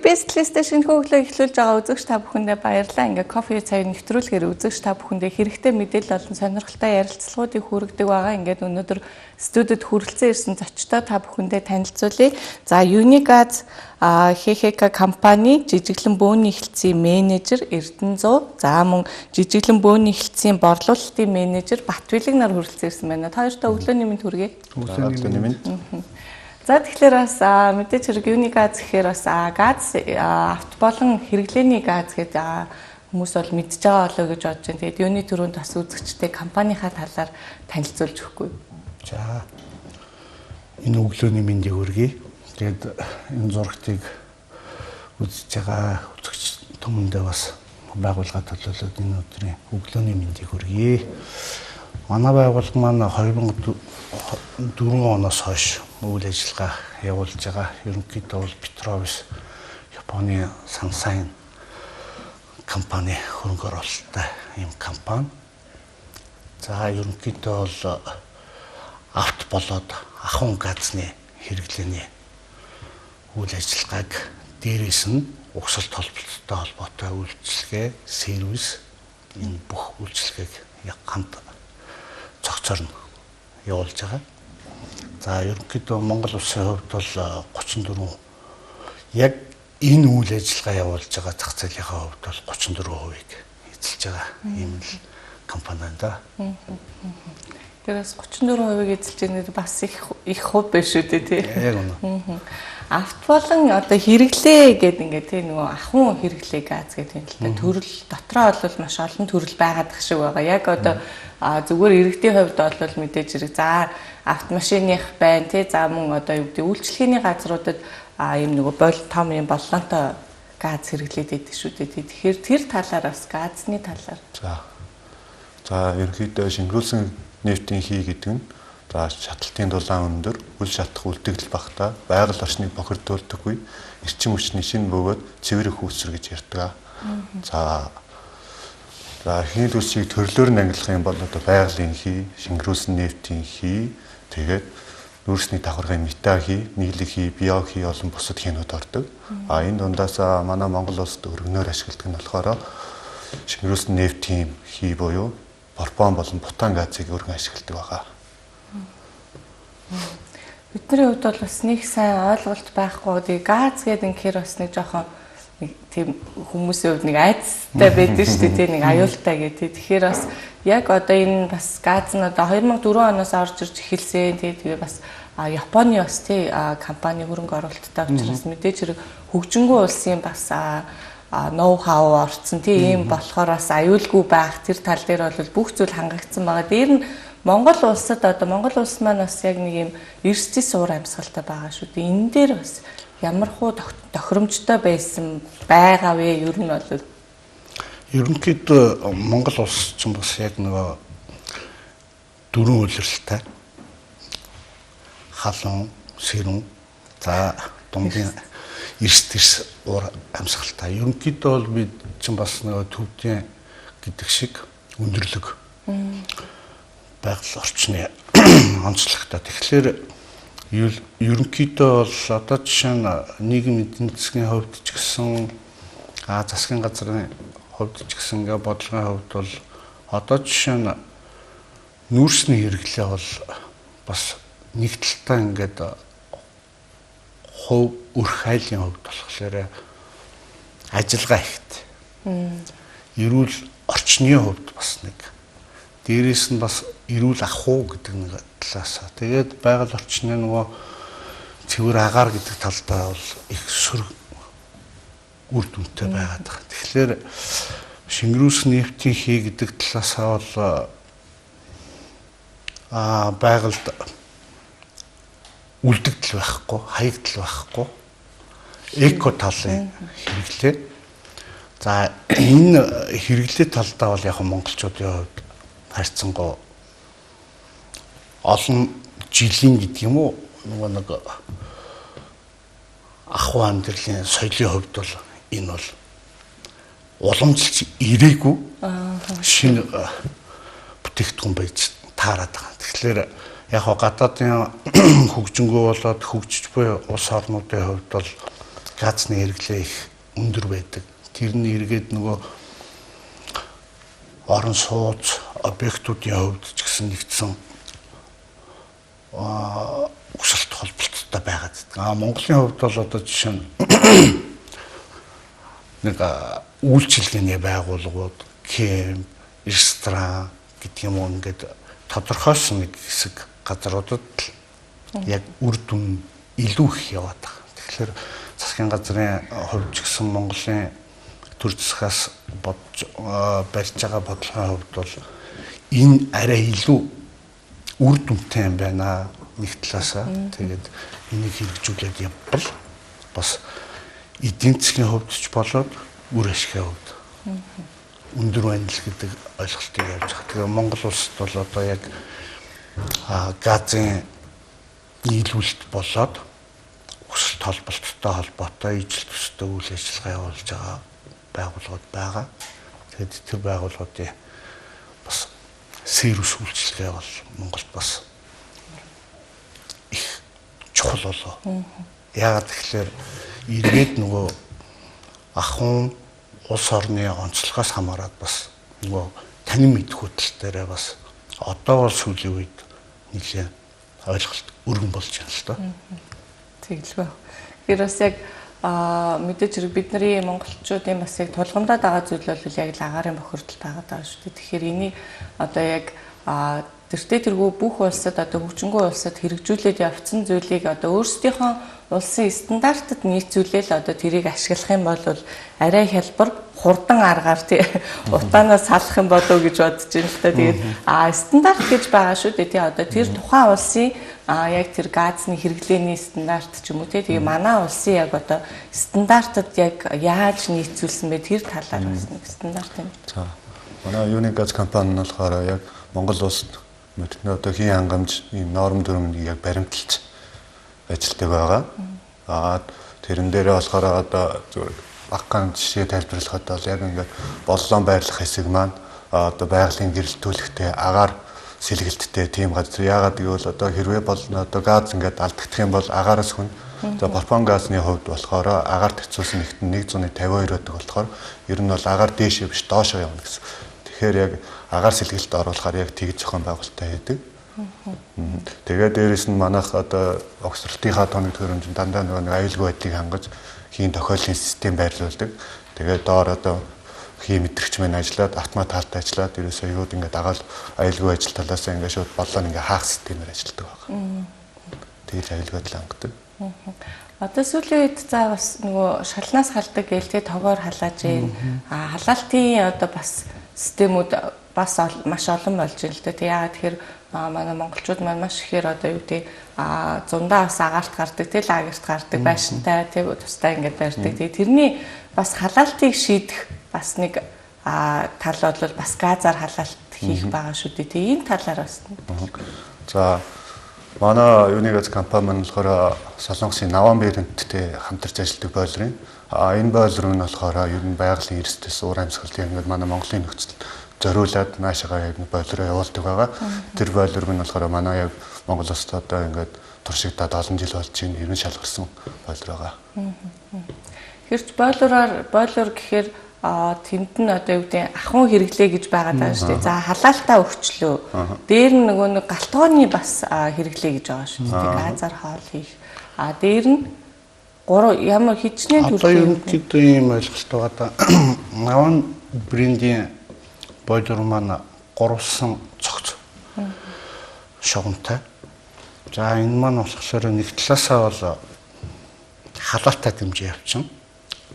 Best List-ийн шинэхэн өглөө эхлүүлж байгаа үзэгч та бүхэндээ баярлалаа. Ингээ кофе цай нэвтрүүлгээр үзэгч та бүхэндээ хэрэгтэй мэдээлэл болон сонирхолтой ярилцлагуудыг хүргэдэг байгаа. Ингээд өнөөдөр студид хүрэлцэн ирсэн зочдоо та бүхэндээ танилцуулъя. За, Unigaz ХХК компани жижиглэн бөөний эхлэлцийн менежер Эрдэнэзуу, за мөн жижиглэн бөөний эхлэлцийн борлуулалтын менежер Батбилэг нар хүрэлцэн ирсэн байна. Та хоёртоо өглөөний мэнд хүргэе. Өглөөний мэнд. За, тэгэхээр бас мэдээж хэрэг Unigaz гэхээр бас газ, авто болон хэрэглээний газ гэдэг хүмүүс бол мэдж байгаа болоо гэж бодож байна. Тэгээд юуны түрүүнд бас үзэгчтэй компанийнхаа талаар танилцуулж өгөхгүй. За, энэ өглөөний мэндийг хүргэе. Тэгээд энэ зурагтыг үзэж байгаа үзэгч түмэндээ бас байгууллага төлөөлөөд энэ өдрийн өглөөний мэндийг хүргэе. Манай байгууллага маань 2004 оноос хойш үйл ажиллагаа явуулж байгаа. Ерөнхийдөө бол Петровис Японы Сансайн компани хөрөнгө оруулалттай ийм компани. За, ерөнхийдөө бол авто болоод ахуйн газны хэрэглээний үйл ажиллагааг, дээрээс нь угсалт холболттой холбоотой үйлчилгээ, сервис, энэ бүх үйлчилгээг яг хамт цогцоор нь явуулж байгаа. За, ерөнхийдөө Монгол улсын хувьд бол 34, яг энэ үйл ажиллагаа явуулж байгаа зах зээлийнхаа хувьд бол 34%-ийг эзэлж байгаа ийм л компани байна да. Тэрээс 34%-ийг эзэлж байгаа бас их их хувь биш үү, тий? Яг үнэ. Авто болон одоо хэрэглээ гэдэг ингээд, тий, нөгөө ахуйн хэрэглээ газ гэдэг юм л та, төрөл дотроо бол маш олон төрөл байгаад тах шиг байгаа. Яг одоо зүгээр иргэдийн хувьд бол мэдээж хэрэг за автомашиных байна, тий, за мөн одоо юу гэдэг үйлчилгээний газруудад ийм нөгөө бол том юм боллонтой газ хэрэглээд байдаг шүү дээ. Тий. Тэгэхээр тэр талаар бас, газны талаар. За. За, ерөнхийдөө шингэрүүлсэн нефтийн хий гэдэг нь за шаталтын дулаан өндөр, үл шатах үлдэгдэл багатай, байгаль орчныг бохирдуулдаггүй, эрчим хүчний шинэ бөгөөд цэвэр их үүсвэр гэж ярьдаг. За за хийн төлсийг төрлөөр нь ангилах юм бол одоо байгалийн хий, шингэрүүлсэн нефтийн хий, тэгээд нүүрсний давхаргын метан хий, нийлэг хий, био хий болон бусад хийнүүд ордог. А энэ дундаас манай Монгол улсад өргөнөөр ашигладаг нь болохоор шингэрүүлсэн нефтийн хий буюу пропан болон бутан газыг өргөн ашигладаг байгаа. Бидний хувьд бол бас нэг сайн ойлголт байхгүй. Тэгээ газ гэдэг инхээр бас нэг жоохон нэг тийм хүмүүсийн хувьд нэг айдастай байдаг шүү дээ, тийм, нэг аюултай гэх. Тэгэхээр бас яг одоо энэ бас газ нь одоо 2004 оноос орж ирж эхэлсэн. Тэгээ бас Японы бас, тий, компани хөрөнгө оруулалттай учраас мэдээж хэрэг хөгжингүү улсын бас ноу хау орцсон, тий, ийм болохоор бас аюулгүй байх тэр тал дээр бол бүх зүйл хангагдсан байгаа. Дээр нь Монгол улсад, одоо Монгол улс маань бас яг нэг юм эрсдэл суур амьсгалтай байгаа шүү дээ. Энэ дээр бас ямар хуу тохиромжтой байсан байгаа вэ? Ер нь бол Ерөнхийдөө Монгол улс ч бас яг нөгөө дөрвөн улиралтай. Халуун, сэрүүн, за дундын эрс тэрс уур амьсгалтай. Ерөнхийдөө бол бид чинь бас нөгөө төвдийн гэдэг шиг өндөрлөг байгаль орчны онцлогтой. Тэгэхээр ерөнхийдөө бол одоо жишээ нь нийгэм эдийн засгийн хувьд ч гэсэн, засгийн газрын хувьд ч гэсэн, ингээ бодлогын хувьд бол одоо жишээ нь нүүрсний хэрэглээ бол бас нэг талдаа ингээд хувь өрх айлын хувьд болохоор ажиллагаа ихтэй. Эрүүл орчны хувьд бас нэг, дээрээс нь бас эрүүл ах уу гэдэг нэг талаас. Тэгээд байгаль орчны нөгөө цэвэр агаар гэдэг талдаа бол их сөрөг үр дүнтэй байгаад байгаа. Тэгэхээр шингэрүүлсэн нефтийн хий гэдэг талаасаа бол байгальд үлдэгдэл байхгүй, хаягдал байхгүй, эко талын хэрэглээ. За, энэ хэрэглээ талдаа бол яг монголчуудын хувьд харьцангуй олон жилийн гэдэг юм уу, нөгөө нэг ахуй амьдралын соёлын хувьд бол энэ бол уламжилж ирээгүй шинэ бүтээгдэхүүн байж таарад байгаа. Тэгэхээр яг гадаадын хөгжингөө болоод хөгжиж буй улс орнуудын хувьд бол газны хэрэглээ их өндөр байдаг. Тэр нь эргээд нөгөө орон сууц объектуудын хувьд ч гэсэн нэгдсэн өсөлт холболттой байгаад байдаг. Монголын хувьд бол одоо жишээ нь нэг үйлчилгээний байгууллагууд, кемп, ресторан гэдэг юм уу, ингээд тодорхойлсон нэг хэсэг газруудад л яг үр дүн илүү их яваад байгаа. Тэгэхээр засгийн газрын хувьд ч гэсэн Монголын төр засгаас бодж барьж байгаа бодлогын хувьд бол энэ арай илүү үр дүнтэй юм байна нэг талаасаа. Тэгээд энийг хэрэгжүүлээд явбал бас эдийн засгийн хувьд ч болоод үр ашигын хувьд өндөр байна л гэдэг ойлголтыг явж байгаа. Тэгээ Монгол улсад бол одоо яг газын нийлүүлэлт болоод өсөлт холболттой холбоотой ижил төстэй үйл ажиллагаа явуулж байгаа байгууллагууд байгаа. Тэгээд тэр байгууллагуудын бас сервис үйлчилгээ бол Монголд бас их чухал болоо. Яагаад тэгэхээр эргээд нөгөө ахуйн улс орны онцлогоос хамаарат бас нөгөө танин мэдхүү тал дээрээ бас одоо бол сүүлийн үед нэлээд ойлголт өргөн болж байна л доо. Тэгэлгүй. Тэгэхээр бас яг мэдээж хэрэг бидний монголчуудын бас яг тулгамдаад байгаа зүйл бол яг л агаарын бохирдол байгаа даа шүү дээ. Тэгэхээр энийг одоо яг тэртээ тэргүй бүх улсад, одоо хөгжингүй улсад хэрэгжүүлээд явцсан зүйлийг одоо өөрсдийнхөө улсын стандартад нийцүүлээл одоо тэрийг ашиглах юм бол арай хялбар, хурдан аргаар тий утаанаас салах юм болов уу гэж бодож байна л та. Тэгээд стандарт гэж байгаа шүү дээ тий, одоо тэр тухайн улсын яг тэр газны хэрэглээний стандарт ч юм уу тий, тэгээ манай улсын яг одоо стандартад яг яаж нийцүүлсэн бэ, тэр талаар бас нэг стандарт юм. За, манай Юник газ компани нь болохоор яг Монгол улсад мэднэ одоо хийн хангамж ийм норм дүрмийг яг баримталж ажилладаг байгаа. Тэрэн дээрээ болохоор одоо зүгээр багахан жишээ тайлбарлахад бол яг ингээд боллоон байрлах хэсэг маань одоо байгалийн гэрэлтүүлэгтэй, агаар сэлгэлттэй тийм газар. Яагаад гэвэл одоо хэрвээ бол одоо газ ингээд алдагдах юм бол агаараас хүн. За, пропан газны хувьд болохоор агаар татцуулсан нэгт нь 152 байдаг болохоор ер нь бол агаар дээшээ биш доошоо явна гэсэн. Тэгэхээр яг агаар сэлгэлт оруулахаар яг тэгж зохион байгуулалттай хийдэг. Тэгээд дээрэс нь манайх одоо огсралтынхаа тоног төхөөрөмж нь дандаа нөгөө нэг аюулгүй байдлыг хангаж хийн тохиоллын систем байрлуулдаг. Тэгээд доор одоо хий мэдрэгч маань ажиллаад, автомат хаалт ажиллаад, ерөөсөө юуд ингээд дагаал аюулгүй ажил талаас ингээд шууд боллоо ингээд хаах системээр ажилладаг байна. Тэгж аюулгүй байдал хангадаг. Одоо сүүлийн үед за бас нөгөө шалнаас халдаг гээл те, тогоор халааж гин. Халаалтын одоо бас системүүд бас маш олон болж байна л да. Тэг яагаад тэгэхээр манай монголчууд маань маш ихээр одоо юу гэдэг зундаа бас агаарт гардаг, те, лагерт гардаг, байшинтай те, тустай ингээд барьдаг. Тэгээ тэрний бас халаалтыг шийдэх бас нэг тал бол бас газар халаалт хийх байгаа шүү дээ. Тэгээ энэ талаар бас. За, манай юуны газ компани маань болохоор Солонгосын Наван брэндтэй хамтарч ажилладаг бойлерын. Энэ бойлер нь болохоор ер нь байгалийн эрсдэлс, уур амьсгалын ингээд манай Монголын нөхцөлд зориулаад наашаага яг бойлероо явуулдаг байгаа. Тэр бойлер нь болохоор манай яг Монгол улсад одоо ингээд туршигдаад олон жил болж байна. Ер нь шалгарсан бойлер байгаа. Хэрч бойлероор, бойлер гэхээр тэнд нь одоо юу гэдэг ахуйн хэрэглээ гэж байгаа даа шүү дээ. За, халаалтаа өгчлөө. Дээр нь нөгөө нэг галтгооны бас хэрэглээ гэж байгаа шүү дээ. Газар хоол хийх. Дээр нь гурав ямар хичнээн төрлийн одоо ерөнхийдөө ийм ойлголт байгаа да. Наван брендийн бойлер маань гурвалсан цогц шугамтай. За, энэ маань болохоор нэг талаасаа бол халаалтаа дэмжиж явчихна.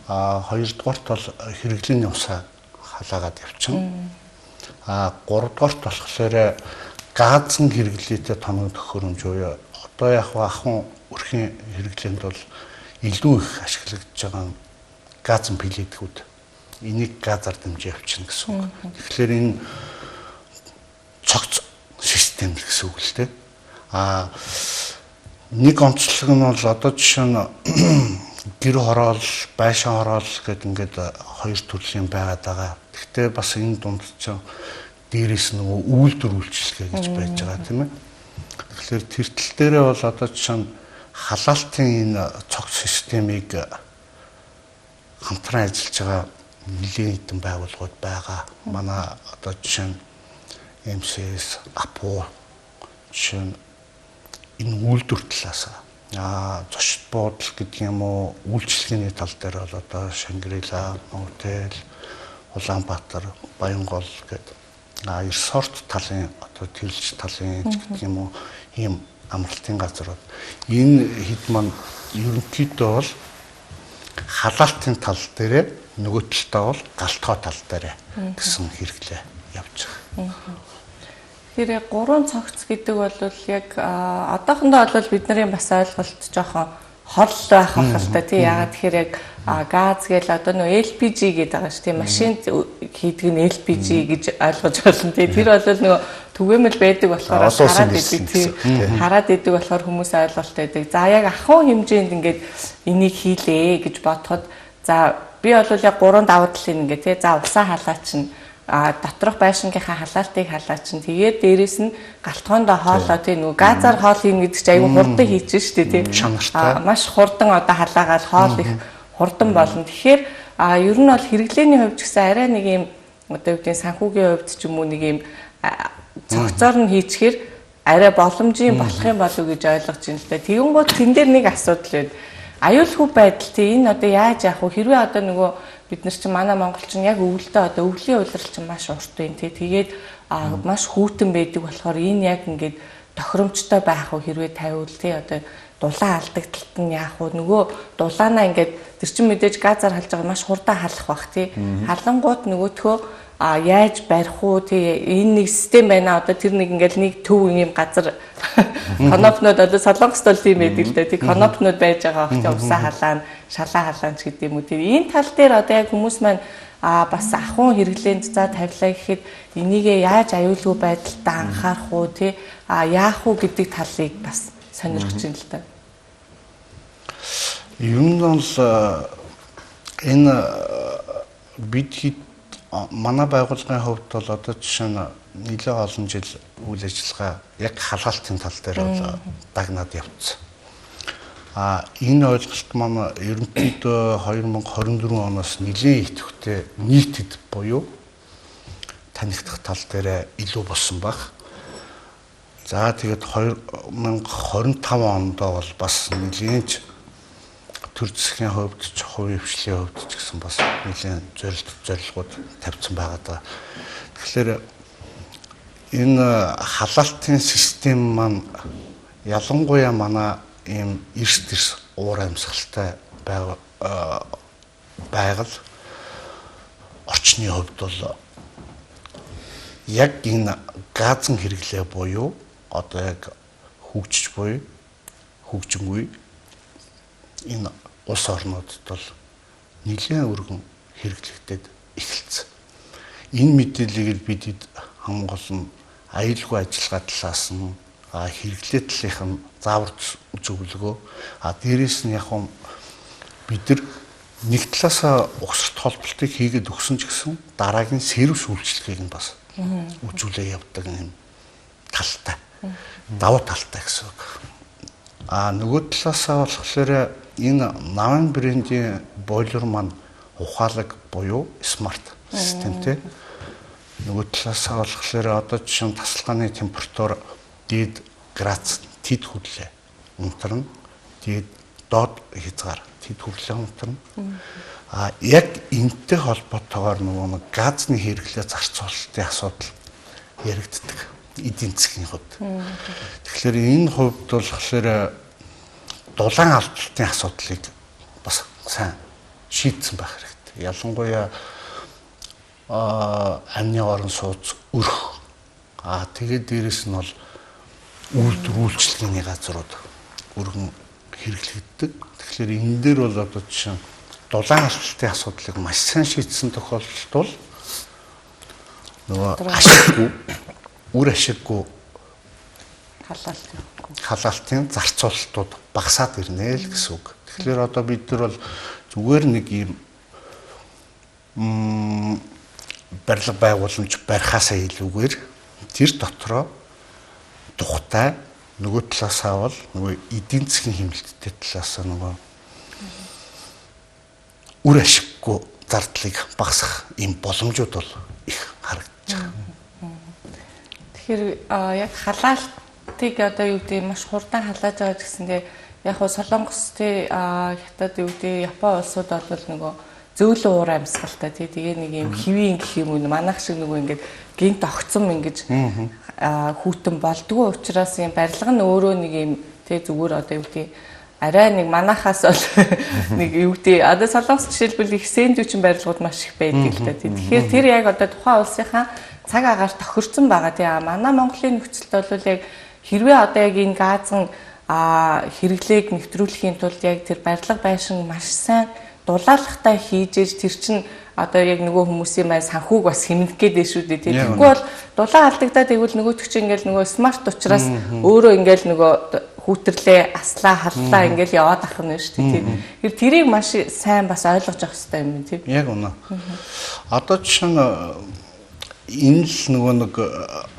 Хоёрдугаарт бол хэрэглээний усаа халаагаад явчихна. Гуравдугаарт болохоор газан хэрэглээтэй тоног төхөөрөмж буюу одоо яг ахуйн өрхийн хэрэглээнд бол илүү их ашиглагдж байгаа газан пеллетгүүд, энийг газар дэмжиж явчихна гэсэн үг. Тэгэхээр энэ цогц систем л гэсэн үг л дээ. Нэг онцлог нь бол одоо жишээ нь гэр хороол, байшин хороол гэдэг ингээд хоёр төрлийн байгаад байгаа. Гэхдээ бас энэ дунд чинь дээрээс нөгөө үйлдвэр үйлчилгээ гэж байж байгаа, тийм ээ. Тэгэхээр тэр тал дээрээ бол одоо жишээ нь халаалтын энэ цогц системийг хамтран ажиллаж байгаа нэлийн хэдэн байгууллагууд байгаа. Манай одоо жишээ нь MCS, АПУ жишээ нь энэ үйлдвэр талаас зочид буудал гэдэг юм уу, үйлчилгээний тал дээр бол одоо Шангрила, Новотел, Улаанбаатар, Баянгол гэдэг ресорт талын одоо тэрэлж талын гэдэг юм уу, ийм амралтын газрууд. Энэ хэд маань ерөнхийдөө бол халаалтын тал дээрээ, нөгөө талдаа бол галтгой тал дээрээ гэсэн хэрэглээ явж байгаа. Тэгэхээр гурван цогц гэдэг бол яг одоохондоо бол бидний бас ойлголт жоохон хол байх л та тий. Ягаад тэгэхээр яг газ гээл одоо нөө LPG гэдэг байгаа шүү тий. Машинд хийдэг нь LPG гэж ойлгож байна тий. Тэр бол нөгөө түгээмэл байдаг болохоор хараад идэг тий. Хараад идэг болохоор хүмүүс ойлголт байдаг. За яг ахуй хэмжээнд ингээд энийг хийлээ гэж бодоход за би бол яг гурван давуу талын ингээд тий. За усаа халаач нь доторх байшингийнхаа халаалтыг халаачин, тэгээд дээрэс нь галтгоондоо хоолоо тий, нөгөө газар хоол хийнэ гэдэг чинь айгүй хурдан хийчих шүү дээ тий. Чанартай. Маш хурдан одоо халаагаал хоол их хурдан болно. Тэгэхээр ер нь бол хэрэглээний хувьд ч гэсэн арай нэг юм одоо юу гэдэг санхүүгийн хувьд ч юм уу нэг юм цогцоор нь хийчихэр арай боломжийн болох юм болов уу гэж ойлгож байна л да. Тэгэнгүүт тэн дээр нэг асуудал байна. Аюулгүй байдал тий, энэ одоо яаж яах вэ? Хэрвээ одоо нөгөө бид нар чинь манай Монгол чинь яг өвөлдөө одоо өвлийн улирал чинь маш урт байна тий. Тэгээд маш хүйтэн байдаг болохоор энэ яг ингээд тохиромжтой байх уу хэрвээ тавиул тий, одоо дулаан алдагдaltaд нь яах вэ? Нөгөө дулаанаа ингээд тэр чинь мэдээж газар халж байгаа маш хурдан халах бах тий. Халангууд нөгөөтхөө яаж барих уу тий, энэ нэг систем байна. Одоо тэр нэг ингээл нэг төв юм газар конопнууд одоо Солонгост бол тийм байдаг л дээ тий, конопнууд байж байгаа бах тий, усаа халаан, шалаа халаан ч гэдэг юм уу тий. Энэ тал дээр одоо яг хүмүүс маань бас ахуйн хэрэглээнд за тавилаа гэхэд энийгээ яаж аюулгүй байдалтай анхаарах уу тий, яах уу гэдэг талыг бас сонирхож байна л да. Ер нь бол энэ бид хэд манай байгууллагын хувьд бол одоо жишээ нь нэлээд олон жил үйл ажиллагаа яг халаалтын тал дээр бол дагнаад явцсан. Энэ ойлголт маань ерөнхийдөө 2024 оноос нэлээд идэвхтэй нийтэд буюу танигдах тал дээр илүү болсон баг. За тэгээд 2025 онд бол бас нэлээд төр засгийн хувьд ч хувийн хвшлийн хувьд ч гэсэн бас нэлээд зорилт зорилгууд тавьсан байгаа даа. Тэгэхээр энэ халаалтын систем маань ялангуяа манай ийм эрс тэрс уур амьсгалтай байгаль орчны хувьд бол яг энэ газын хэрэглээ буюу одоо яг хөгжиж буй хөгжингүй энэ улс орнуудад бол нэлээд өргөн хэрэглэгдээд эхэлсэн. Энэ мэдээллийг бид хамгийн гол нь аюулгүй ажиллагаа талаас нь хэрэглээ талынх нь заавар зөвлөгөө, дээрээс нь яг бид нар нэг талаасаа угсарт холболтыг хийгээд өгсөн ч гэсэн дараагийн сервис үйлчилгээг нь бас үзүүлээ явдаг юм талтай. Давуу талтай гэсэн үг. Нөгөө талаасаа болохоор энэ Наван брендийн бойлер маань ухаалаг буюу смарт системтэй. Нөгөө талаасаа болохоор одоо жишээ нь тасалгааны температур дээд градус тэд хүрлээ унтарна. Тэгээд доод хязгаар тэд хүрлээ унтарна. Яг энэтэй холбоотойгоор нөгөө газны хэрэглээ зарцуулалтын асуудал яригддаг эдийн засгийн хувьд. Тэгэхээр энэ хувьд болохоор дулаан алдалтын асуудлыг бас сайн шийдсэн байх хэрэгтэй. Ялангуяа амны орон сууц өрх. Тэгээд дээрэс нь бол үйлдвэр үйлчилгээний газрууд өргөн хэрэглэгддэг. Тэгэхээр энэ дээр бол одоо жишээ нь дулаан алдалтын асуудлыг маш сайн шийдсэн тохиолдолд бол нөгөө ашиггүй, үр ашиггүй халаалтын зарцуулалтууд багасаад ирнэ л гэсэн үг. Тэгэхээр одоо бид нар бол зүгээр нэг юм барилга байгууламж барихаасаа илүүгээр тэр дотроо тухтай нөгөө талаасаа бол нөгөө эдийн засгийн хэмнэлттэй талаасаа нөгөө үр ашиггүй зардлыг багасгах ийм боломжууд бол их харагдаж байгаа. Тэгэхээр яг халаалтыг одоо юу гэдэг маш хурдан халааж байгаа гэсэндээ яг хуу Солонгос тий Хятад юу гэдэг Япон улсууд бол нөгөө зөөлөн уур амьсгалтай тий тэгээ нэг юм хэвийн гэх юм уу манайх шиг нөгөө ингээд гинт огцом ингэж хүүтэн болдгоо учраас юм барилга нь өөрөө нэг юм тий зүгээр одоо юу гэдэг арай нэг манахаас бол нэг юу гэдэг одоо Солонгос жишээлбэл их сэндвичин барилгууд маш их байдаг л та тий. Тэгэхээр тэр яг одоо тухайн улсынхаа цаг агаар тохирцсон байгаа тий. Манай Монголын нөхцөлд бол яг хэрвээ одоо яг энэ газан хэрэглээг нэвтрүүлэхийн тулд яг тэр барилга байшин маш сайн дулаалгатай хийж ээж тэр чинь одоо яг нөгөө хүмүүсийн маань санхүүг бас хэмнэх гээд дээ шүү дээ. Тэгэхгүй бол дулаан алдагдаад ивэл нөгөөтг чинь ингээл нөгөө смарт учраас өөрөө ингээл нөгөө хүүтрлээ, аслаа, халлаа ингээл яваад ах нь шүү дээ. Тэгэхээр тэрийг маш сайн бас ойлгож авах хэрэгтэй юм тийм. Яг үнэ. Одоо жишээ нь энэ л нөгөө нэг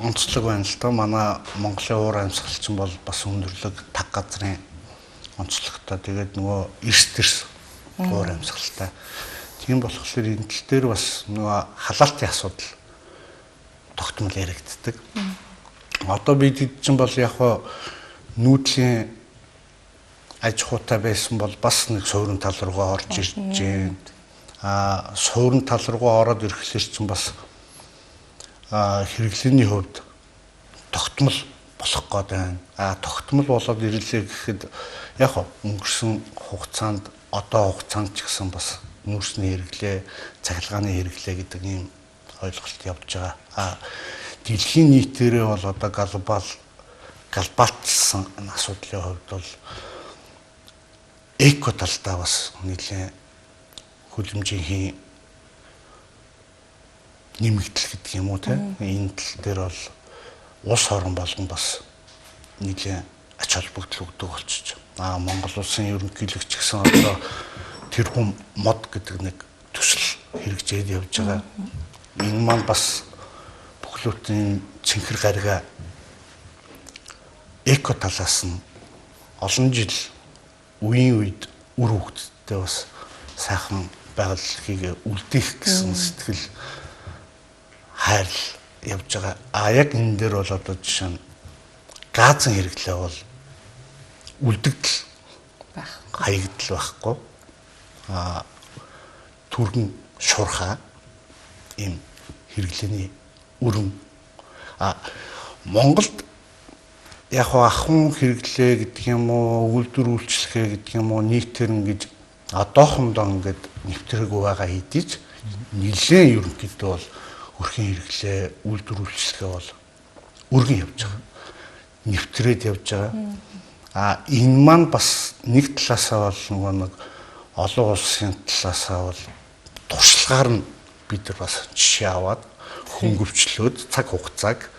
онцлог байна л да. Манай Монголын уур амьсгал чинь бол бас өндөрлөг таг газрын онцлогтой. Тэгээд нөгөө эрс тэрс уур амьсгалтай. Тийм болохоор энэ тал дээр бас нөгөө халаалтын асуудал тогтмол яригддаг. Одоо бид чинь бол яг нүүдлийн аж ахуйтай байсан бол бас нэг суурин тал руугаа орж ирж байна. Суурин тал руугаа ороод ирэхлээр чинь бас хэрэглээний хувьд тогтмол болох гээд байна. Тогтмол болоод ирлээ гэхэд яг өнгөрсөн хугацаанд одоо хугацаанд ч гэсэн бас нүүрсний хэрэглээ, цахилгааны хэрэглээ гэдэг ийм ойлголт явж байгаа. Дэлхийн нийтээрээ бол одоо глобалчилсан асуудлын хувьд бол эко талдаа бас нэлээд хөлөмжийн нэмэгдэл гэдэг юм уу те. Энэ тал дээр бол улс орон болгон бас нэлээд ач холбогдол өгдөг болчихж. Монгол улсын ерөнхийлөгч гэсэн одоо тэрхүү мод гэдэг нэг төсөл хэрэгжээд явж байгаа. Энэ маань бас бүхлөтийн цэнхэр гарига эко талаас нь олон жил үеийн үед үр хөвгтдээ бас сайхан байгаль үлдээх гэсэн сэтгэл хайрл явж байгаа. Яг энэ дээр бол одоо жишээ нь газын хэрэглээ бол үлдэгдэл байхгүй, хаягдал байхгүй. Түргэн шуурхаа ийм хэрэглээний өрн. Монголд яг ахуйн хэрэглээ гэдэг юм уу, үйлдвэр үйлчлэгээ гэдэг юм уу, нийтээр ингэж одоохондоо ингээд нэвтрээгүй байгаа хэдий ч нэлээд ерөнхийдөө бол өрхийн хэрэглээ, үйлдвэр үйлчлэгээ бол өргөн явж байгаа. Нэвтрээд явж байгаа. Энэ маань бас нэг талаасаа бол нөгөө нэг олон улсын талаасаа бол туршлагаар нь бид нар бас жишээ аваад хөнгөвчлөөд цаг хугацааг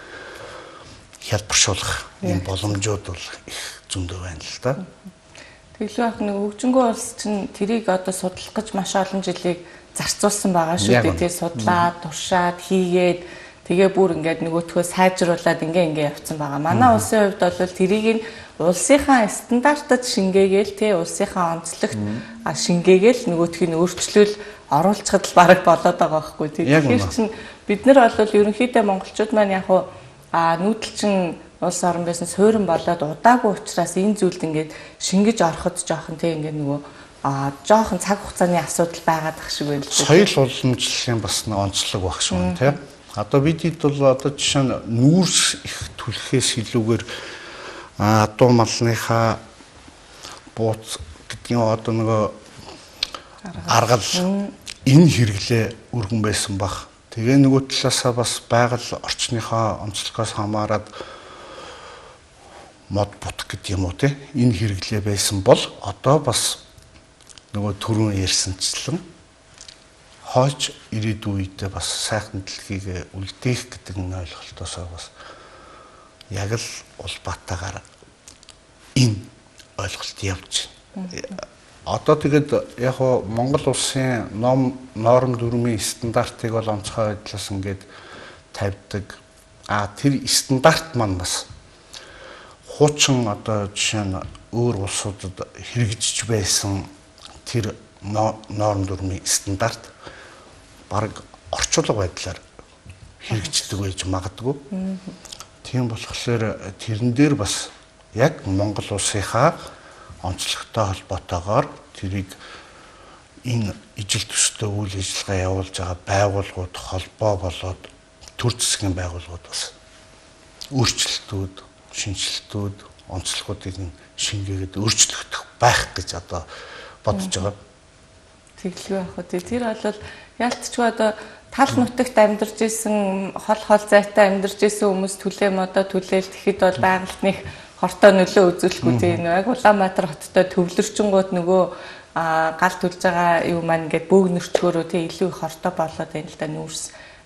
хялбаршуулах юм боломжууд бол их зөндөө байна л да. Тэглүү ах нэг хөгжингөө улс чинь тэрийг одоо судлах гэж маш олон жилийг зарцуулсан байгаа шүү дээ. Тэр судлаад, туршаад, хийгээд тэгээ бүр ингээд нөгөөтгөө сайжруулад ингээ явцсан байгаа. Манай улсын хувьд бол тэрийг нь улсынхаа стандартад шингээгээл тий улсынхаа онцлогт шингээгээл нөгөөтгийг нь өөрчлөл оруулчихад л бараг болоод байгаа байхгүй тий. Тэгэхээр чинь бид нар бол ерөнхийдөө монголчууд маань яг хуу нүүдэлчин улс орон байсан суурин болоод удаагүй учраас энэ зүйлд ингээд шингэж ороход жоохон тий ингээд нөгөө жоохон цаг хугацааны асуудал байгаад ах шиг байна л дээ. Соёл уламжлалын бас нэг онцлог байх шиг байна тий. Одоо бид хэд бол одоо жишээ нь нүүрс их түлхээс илүүгээр адуу малныхаа бууц гэдгийн одоо нөгөө аргал энэ хэрэглээ өргөн байсан бах. Тэгээ нөгөө талаасаа бас байгаль орчныхоо онцлогоос хамаарат мод бут гэдэг юм уу те энэ хэрэглээ байсан бол одоо бас нөгөө түрүүн ярьсанчлан хойч ирээдүйн үедээ бас сайхан дэлхийг үлдээх гэдэг энэ ойлголтоосоо бас яг л улбаатаагаар энэ ойлголт явж байна. Одоо тэгээд яг Монгол улсын норм дүрмийн стандартыг бол онцгой байдлаас ингээд тавьдаг. Тэр стандарт маань бас хуучин одоо жишээ нь өөр улсуудад хэрэгжиж байсан тэр норм дүрмийн стандарт бараг орчуулга байдлаар хэрэгждэг байж магадгүй. Тийм болохоор тэрэн дээр бас яг Монгол улсынхаа онцлогтой холбоотойгоор тэрийг энэ ижил төстэй үйл ажиллагаа явуулж байгаа байгууллагууд холбоо болоод төр засгийн байгууллагууд бас өөрчлөлтүүд, шинэчлэлтүүд, онцлогуудыг шингээгээд өөрчлөгдөх байх гэж одоо бодож байгаа. Тэглгүй байх үү. Тэр бол ялцчгүй одоо тал нутагт амьдарч исэн, хол хол зайтай амьдарч исэн хүмүүс түлээ модоо түлээл тэгэхэд бол байгальд нэг хортой нөлөө үзүүлэхгүй тийм яг Улаанбаатар хоттой төвлөрчөнгүүд нөгөө гал түлж байгаа юу маань ингээд бөөгнөрчгөөрөө тийм илүү их хортой болоод байна л да нүүрс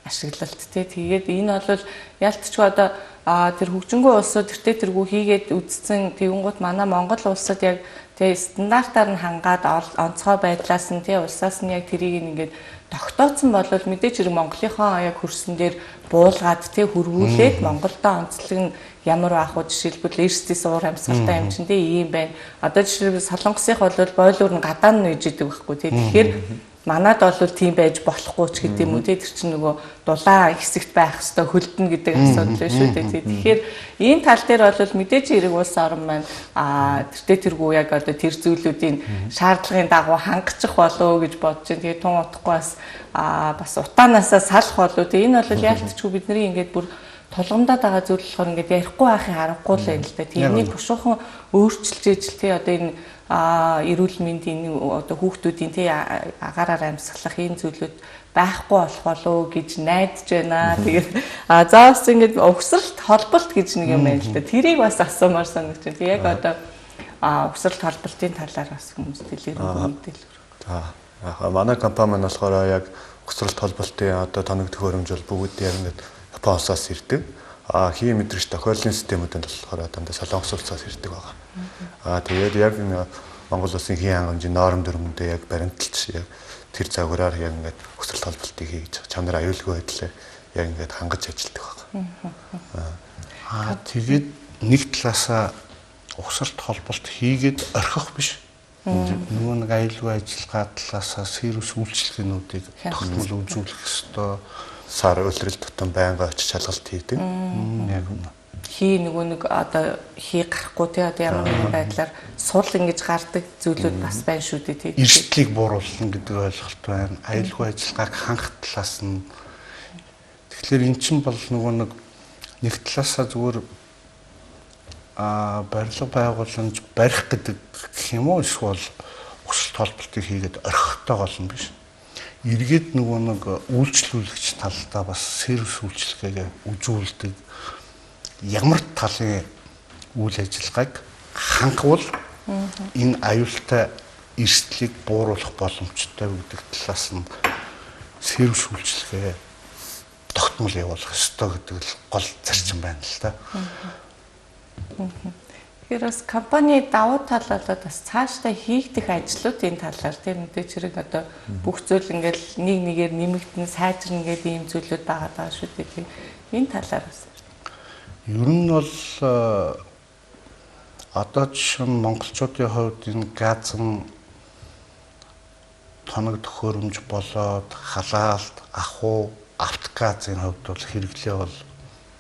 ашиглалт тий. Тэгээд энэ бол ялцчгүй одоо тэр хөгжингөө улсууд тэртээ тэргүй хийгээд үзсэн тэгэнгუთ манай Монгол улсад яг тий стандартаар нь хангаад онцгой байдлаас нь тий улсаас нь яг тэрийг ингээд тогтооцсон бол мэдээж хэрэг Монголынхоо яг хөрсөн дээр буулгаад тий хөрвүүлээд Монголдо онцлог нь ямар байх вэ, жишээлбэл Эрстис уур амьсгалтай юм чинь тий ийм байна. Одоо жишээлбэл Солонгосынх бол бойлуур нь гадаа нь үйж идэг байхгүй тий. Тэгэхээр манад бол тийм байж болохгүй ч гэдэг юм уу тий, тэр чинь нөгөө дулаан хэсэгт байх хэвээр хөлдөн гэдэг асуудал байна шүү дээ тий. Тэгэхээр энэ тал дээр бол мэдээж хэрэг улс орн маань тэртээ тэргүй яг одоо тэр зүйлүүдийн шаардлагын дагуу хангачих болов гэж бодож байна. Тэгээ тун утахгүй бас бас утаанаасаа салах болов тий. Энэ бол яалтчгүй бидний ингээд бүр тулгамдаад байгаа зүйл болохоор ингээд ярихгүй байхын аргагүй л байна л да. Тэрнийг бушуухан өөрчилж ижил тий одоо энэ эрүүл мэндийн одоо хүүхдүүдийн тий агаараар амьсгалах энэ зүйлүүд байхгүй болох болов гэж найдаж байна. Тэгээд за бас ингээд угсралт холболт гэж нэг юм байна л да. Тэрийг бас асуумаар санагдаж байна. Тэг яг одоо угсралт холболтын талаар бас хүмүүс дэлгэрэнгүй мэдээлэл өгөх. За манай компани маань болохоор яг угсралт холболтын одоо тоног төхөөрөмж бол бүгд яг ингээд Япон улсаас ирдэг. Хий мэдрэгч тохиоллын системүүд нь болохоор дандаа Солонгос улсаас ирдэг байгаа. Тэгээд яг энэ Монгол улсын хий хангамжийн норм дүрмэндээ яг баримталж яг тэр загвараар яг ингээд өсрэлт холболтыг хийж чанар аюулгүй байдлаар яг ингээд хангаж ажилладаг байгаа. Тэгээд нэг талаасаа угсралт холболт хийгээд орхих биш. Нөгөө нэг аюулгүй ажиллагаа талаасаа сервис үйлчилгээнүүдийг тогтмол үзүүлэх ёстой. Сар улирал тутам байнга очиж шалгалт хийдэг. Яг үнэ. Хий нөгөө нэг одоо хий гарахгүй тий одоо ямар нэгэн байдлаар сул ингэж гардаг зүйлүүд бас байна шүү дээ тий. Эрсдлийг бууруулна гэдэг ойлголт байна. Аюулгүй ажиллагааг хангах талаас нь. Тэгэхээр эн чинь бол нөгөө нэг талаасаа зүгээр барилга байгууламж барих гэдэг гэх юм уу эсвэл өсөлт холболтыг хийгээд орхихтой гол нь биш. Эргээд нөгөө нэг үйлчлүүлэгч талдаа бас сервис үйлчилгээгээ үзүүлдэг. Ямар талын үйл ажиллагааг хангавал энэ аюултай эрсдлийг бууруулах боломжтой гэдэг талаас нь сервис үйлчилгээ тогтмол явуулах ёстой гэдэг л гол зарчим байна л да. Тэгэхээр бас компани давуу тал болоод бас цаашдаа хийгдэх ажлуудын талаар тийм мэдээж хэрэг одоо бүх зүйл ингээл нэг нэгээр нэмэгдэн сайжирна гэдэг ийм зүйлүүд байгаа даа шүү дээ тийм. Энэ талаар бас. Ер нь бол одоо жишээ нь монголчуудын хувьд энэ газан тоног төхөөрөмж болоод халаалт, ахуй, автогазын хувьд бол хэрэглээ бол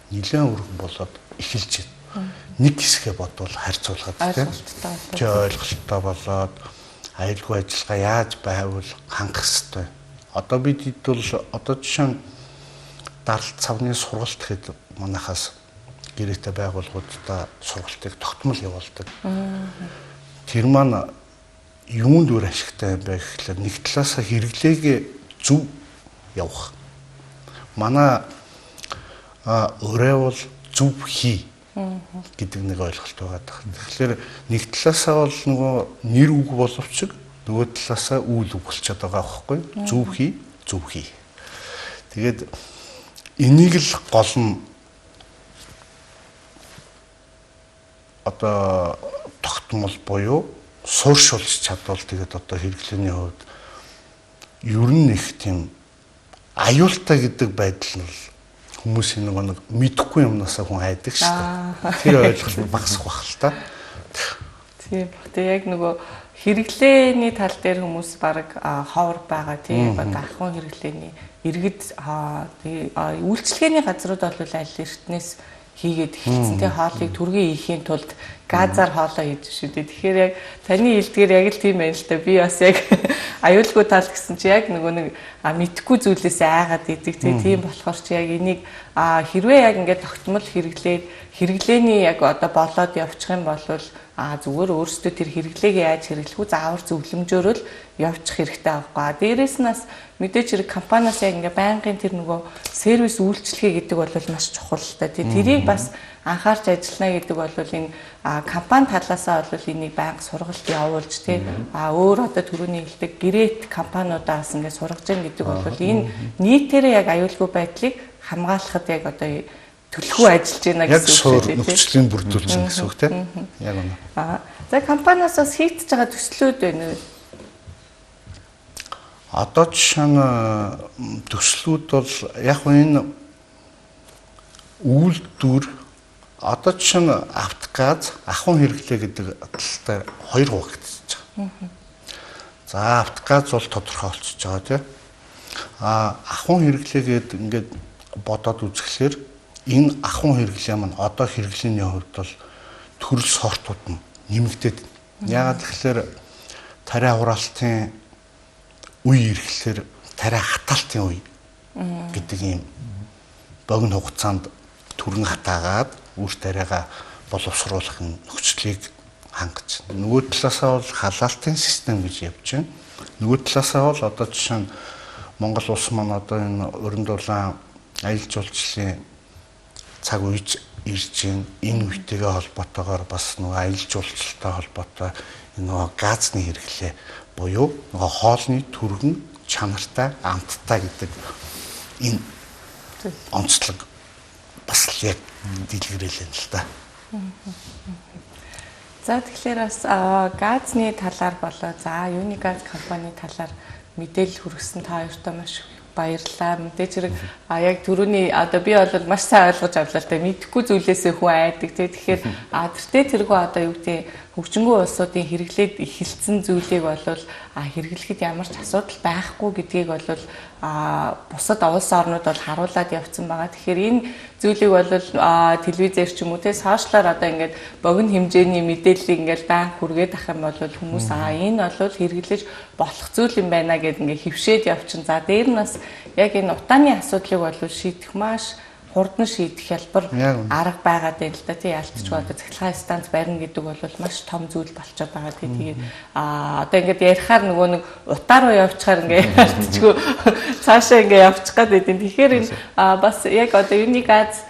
нэлээд өргөн болоод эхэлж байна. Нэг хэсгээ бодвол харьцуулахад тийм ойлголттой болоод аюулгүй ажиллагаа яаж байвал хангах хэвтэй. Одоо бид хэд бол одоо жишээ нь даралт цавны сургалт гэхэд манахаас гэрээтэй байгууллагуудаа сургалтыг тогтмол явуулдаг. Тэр маань юунд үр ашигтай юм бэ гэхлээр нэг талаасаа хэрэглээгээ зөв явах. Манай өрөө бол зөв хий гэдэг нэг ойлголт байгаа. Тэгэхээр нэг талаасаа бол нөгөө нэр үг боловч нөгөө талаасаа үйл үг болчиход байгаа байхгүй. Зөв хий, зөв хий. Тэгээд энийг л гол нь одоо тогтмол буюу сууршуулж чадвал тэгээд одоо хэрэглээний хувьд ер нь их тийм аюултай гэдэг байдал нь хүмүүсийн нөгөө нэг мэдэхгүй юмнасаа хүн айдаг шүү дээ. Тэр ойлголт багасах байх л та. Тийм. Тэг яг нөгөө Хэрэглээний тал дээр хүмүүс баг ховор байгаа тийм одоо ахуйн хэрэглээний иргэд үйлчилгээний газрууд бол аль эртнээс хийгээд эхэлсэн тийм хоолыг түргэн хийхийн тулд газар хоолоо хийж шүү дээ. Тэгэхээр яг таны хэлдгээр яг л тийм байна л та. Би бас яг аюулгүй тал гэсэн чи яг нөгөө нэг мэдхгүй зүйлээс айгаад идэг тийм болохоор чи яг энийг хэрвээ яг ингээд тогтмол хэрэглээд хэрэглээний яг одоо болоод явчих юм бол зүгээр өөрсдөө тэр хэрэглээг яаж хэрэглэх үү заавар зөвлөмжөөр л явчих хэрэгтэй байхгүй. Дээрээс нь бас мэдээж хэрэг компаниас яг ингээ байнгын тэр нөгөө сервис үйлчилгээ гэдэг бол маш чухал л та. Тэрийг бас анхаарч ажиллана гэдэг бол энэ компани талаасаа бол энийг байнга сургалт явуулж тий өөр одоо түрүүний хэлдэг гэрээт компаниудаас ингээ сургаж гин гэдэг бол энэ нийтээрээ яг аюулгүй байдлыг хамгаалахад яг одоо төлхөө ажиллаж байна гэсэн үг тийм нөхцөлийн бүрдүүлж байна гэсэн үг тийм яг үнэ. За компаниас бас хийгдэж байгаа төслүүд байна уу? Одоо жишээ нь төслүүд бол яг энэ үйлдвэр одоо жишээ нь автогаз ахуйн хэрэглээ гэдэг талтай хоёр хуваагдчихж байгаа. За автогаз бол тодорхой болчихж байгаа тийм. Ахуйн хэрэглээ гээд ингээд бодоод үзэхлээр энэ ахуйн хэрэглээ маань одоо хэрэглээний хувьд бол төрөл сортууд нь нэмэгдээд. Яагаад гэхээр тариа хураалтын үе ирэхлээр тариа хатаалтын үе гэдэг ийм богино хугацаанд түргэн хатаагаад үр тариагаа боловсруулах нөхцөлийг хангаж. Нөгөө талаасаа бол халаалтын систем гэж явж байна. Нөгөө талаасаа бол одоо жишээ нь Монгол улс маань одоо энэ уран дулаан аялал жуулчлалын цаг үеж ирж байна. Энэ үетэйгээ холбоотойгоор бас нөгөө аялал жуулчлалтай холбоотой нөгөө газны хэрэглээ буюу нөгөө хоолны түргэн чанартай, амттай гэдэг энэ онцлог бас л яг дэлгэрэл юм л да. За тэгэхээр бас газны талаар болоо за Unigaz компани талаар мэдээлэл хүргэсэн та хоёртоо маш баярлалаа. Мэдээж хэрэг яг түрүүний одоо би бол маш сайн ойлгож авлаа л та мэдэхгүй зүйлээсээ хүн айдаг тий. Тэгэхээр тэртээ тэргүй одоо юу гэдэг хөгжингүү улсуудын хэрэглээд эхэлсэн зүйлийг бол хэрэглэхэд ямар ч асуудал байхгүй гэдгийг бол бусад улс орнууд бол харуулад явцсан байгаа. Тэгэхээр энэ зүйлийг бол телевизээр ч юм уу те сошиалар одоо ингээд богино хэмжээний мэдээллийг ингээд даан хүргээд ах юм бол хүмүүс энэ бол хэрэглэж болох зүйл юм байна гэд ингээд хөвшөөд явчин. За дээр нь бас яг энэ утааны асуудлыг бол шийдэх маш хурдан шийдэх хялбар арга байгаад байна л да. Тий ялцчгүй одоо цахилгаан станц барина гэдэг бол маш том зүйл болчиход байгаа. Тий тэгээд одоо ингээд ярихаар нөгөө нэг утаа руу явчихаар ингээд ялцчгүй цаашаа ингээд явчих гад байдیں۔ Тэгэхээр энэ бас яг одоо Unigaz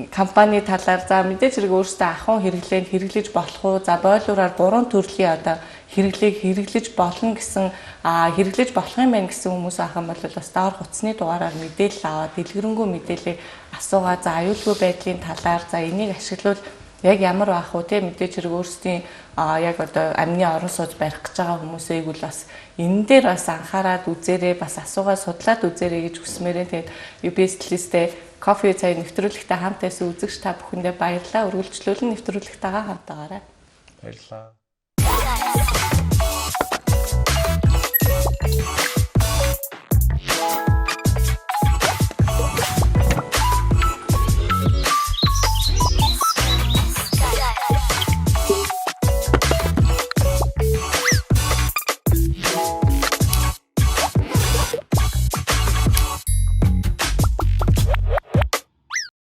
компани талаар за мэдээж хэрэг өөрсдөө ахуйн хэрэглээнд хэрэглэж болох уу? За бойлуураар гурван төрлийн одоо хэрэглээг хэрэглэж болно гэсэн хэрэглэж болох юм байна гэсэн хүмүүс ах юм бол бас доор хуцсны дугаараар мэдээлэл аваад дэлгэрэнгүй мэдээлэл асуугаа за аюулгүй байдлын талаар за энийг ашиглавал яг ямар байх вэ те мэдээж хэрэг өөрсдийн яг одоо амны орон сууц барих гэж байгаа хүмүүсийг бол бас энэ дээр бас анхаарад үзээрэй бас асуугаа судлаад үзээрэй гэж хүсмээрээ. Тэгээд UBS листээ кофе цай нэвтрүүлэгтэй хамт байсан үзэгч та бүхэндээ баярлалаа. Үргэлжлүүлэн нэвтрүүлэгтэйгээ хамт байгаарай. Баярлалаа.